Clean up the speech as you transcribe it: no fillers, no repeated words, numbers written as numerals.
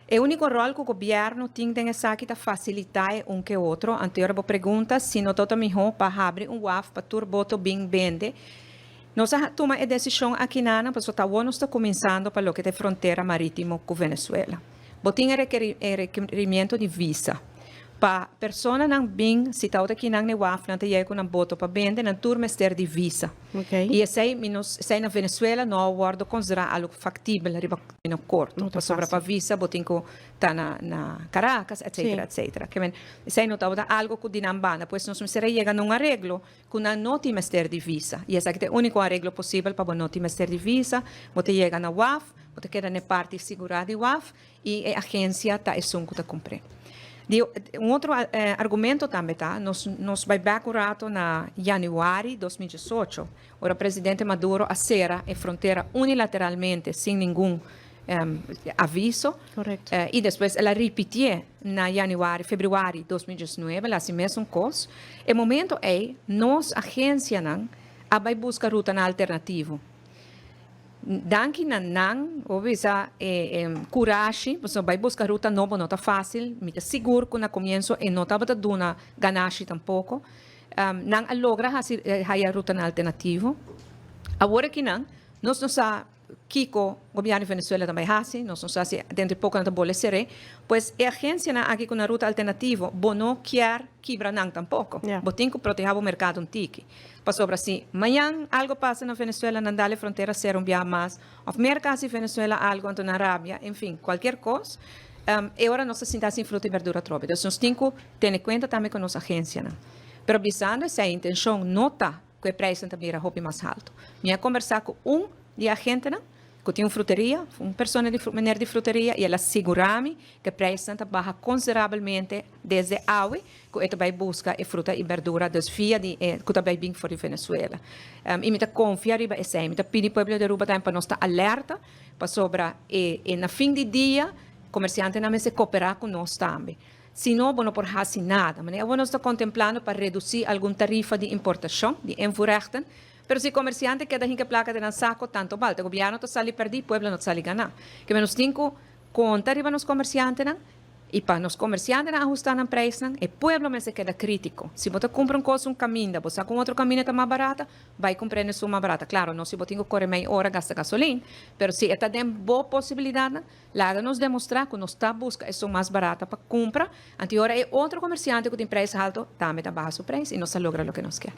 E úniko ròl ku gobièrnu tin den esaki ta fasilitá e un ke otro. Anto ora bo pregunta si no ta mihó pa habri un waf pa tur boto bin bende. Nos a tuma e desishon aki nan, pasobra ta nos ta kuminsando pa loke ta frontera marítimo ku Venezuela. Bo tin e rekerimiento di visa. Pa personanan bin, si ta aki nan na waf, nan ta yega ku nan boto pa bende, nan tur mester di visa. I esei, nos, esei na Venezuela no a wòrdu konsiderá algu faktibel riba no korto. No ta Pasobra fásil. Pa visa bo tin ku ta na Caracas, etc. Etc. Ke men, esei no tabata algu ku di nan banda. Pues nos mester yega na un areglo ku nan no tin mester di visa. I esaki ta e úniko areglo posibel pa bo no tin mester di visa. Bo ta yega na waf, bo ta keda na parti sigurá di waf i e agensia ta esun ku ta kumpra. Di, un otro argumento tambe ta, nos bai bèk un ratu na yanüari 2018, ora presidente Maduro a sera e frontera unilateralmente, sin ningun aviso. I despues el a ripití na yanüari, febrüari 2019, asina mesun kos. E momento ei, nos agensianan a bai buska ruta alternativo. Danki na nan, o bisa, kurashi, bo bai buska ruta nobo no ta fásil, mi ta sigur ku na komienso e no tabata duna ganashi tampoko. Nan a logra hasi haya ruta alternativo. Awor aki nan, nos no sa kiko gobièrnu di Venezuela tambe hasi, nos no sa si denter di poko nan ta bolbe ser'é. Pues e agensianan aki ku na ruta alternativo, bo no ke kibra nan tampoko. Bo tin ku protehá e merkado un tiki. Pasobra si mañan algu pasa na Venezuela, nan dal e frontera sera un bia mas, òf Merka hasi Venezuela algu, anto na Arabia, en fin, kualke kos, i ora nos ta sinta sin fruta i berdura trobe. Anto, nos tin ku tene kuenta tambe ku nos agensianan. Pero bisando esei, intenshon no ta ku e preis ta bira hopi mas haltu. Mi a kombersá ku un di agentenan, ku tin un fruteria, un persona di meneer di fruteria, i el a sigurá mi ku e preis ta baha konsiderablemente desde awe, ku e ta bai buska e fruta i berdura, dus via di ku ta bai bin for di Venezuela. I mi ta konfia riba esei, mi ta pidi pueblo di Aruba tambe pa nos ta alerta, pasobra e na fin di dia, komersiantenan mester kooperá ku nos tambe. Si no, bo no por hasi nada. Ma nos ta kontemplando pa redusí algun tarifa di importashon, di invoerrechten, pero si komersiante keda hinka plaka den sako, tantu bal. Gobièrnu ta sali pèrdí, pueblo no ta sali gana. Ke nos tin ku konta riba nos komersiantenan, i pa nos komersiantenan ahustá nan preisnan, e pueblo mester keda krítiko. Si bo kumpra un kos un kaminda, bo ku otro kaminda ta mas barata, bai kumpra esun mas barata. Klaro, no si bo tin ku kore mei ora gasta gasolin, pero si ta den bo posibilidatnan, laga nos demostrá ku nos ta buska esun mas barata pa kumpra, anto ora e otro komersiante ku tin preis haltu, tambe ta baha su preis i nos ta logra loke nos ke.